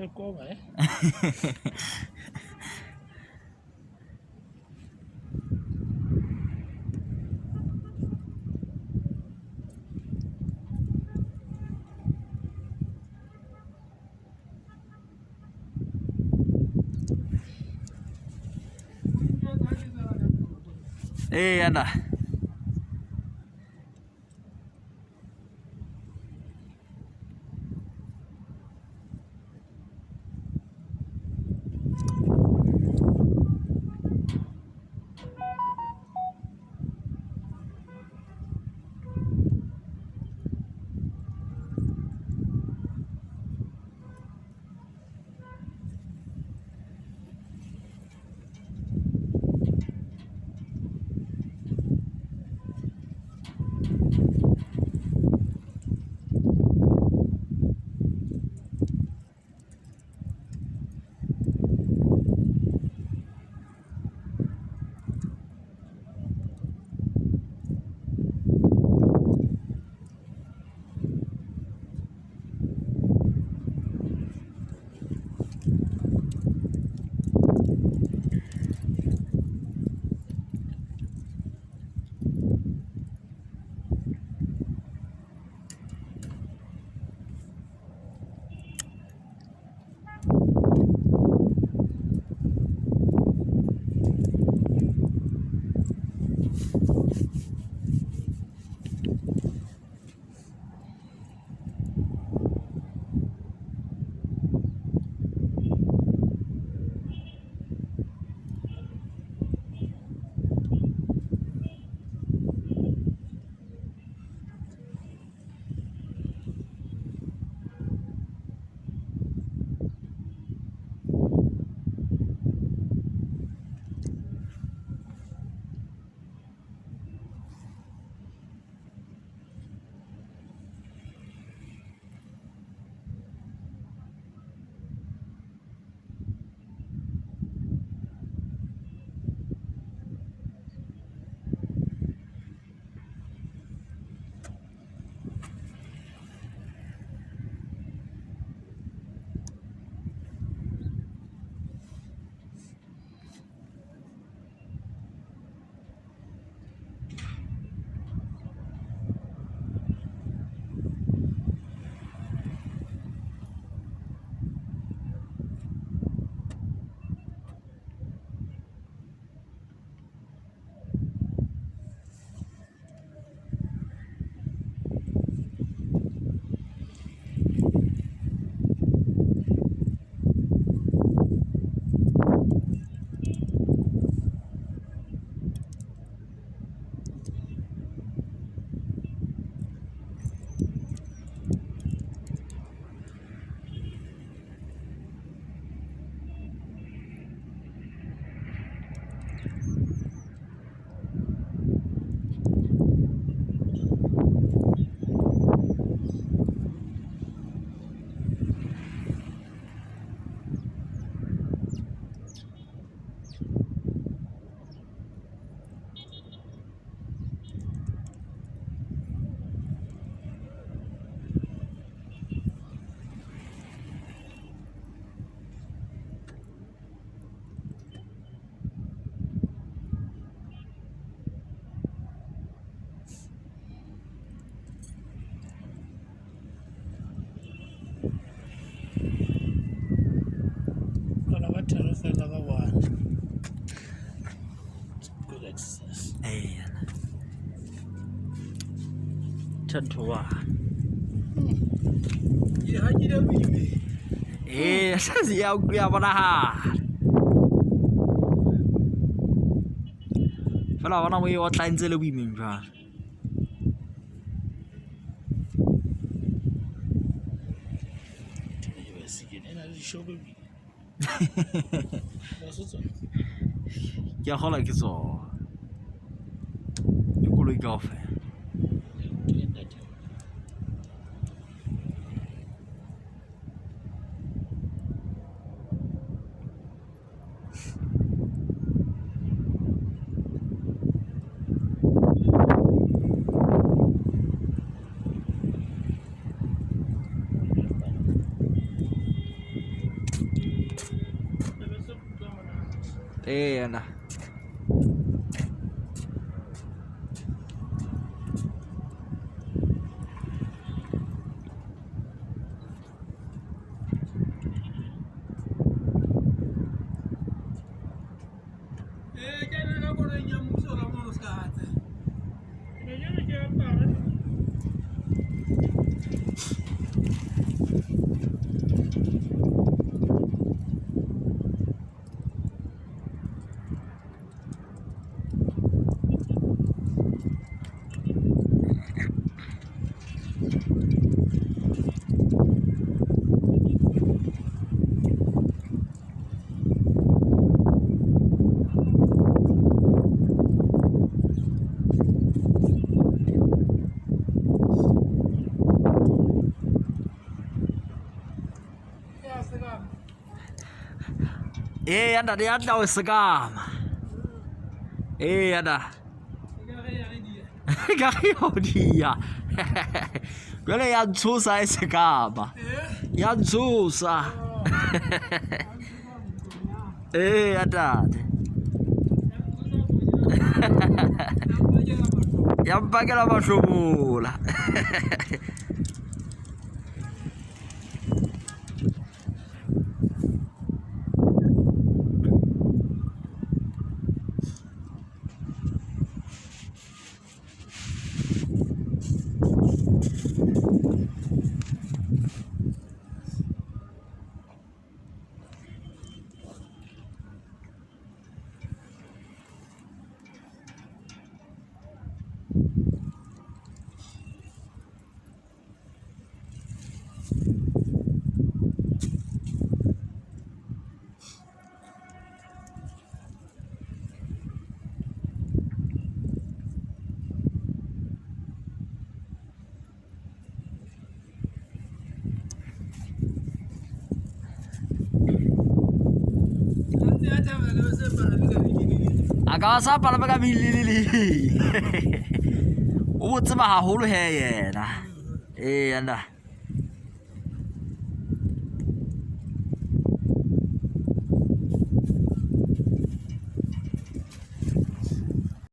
re koma eh. Ee, ana. Kana ba thero fela ba one. It's good exercise. Ee, 10 to 1. Ke hakile boime. Ee, size ya ya bonagala. Fela bona mo e otla ntse le boimeng jwale. E na le dishopo ebile. Ba se tsona. Ke a gola ke tsona. Ke koloi kaofela. Ke ntate. Ee na. Ee, ke ena ka koloing ya mmuso ka mono se ka ga tsena. Ke ne ke apara. Eya ntate ya tla o sekama. Eya da. Ka ge o dia. Jwale ya ntshosa e sekama. Ya ntshosa. Eya tate. Ya mpakela mahlomola. A ka ba sa palame ka bililili. O mo tseba haholo he yena. Eya na.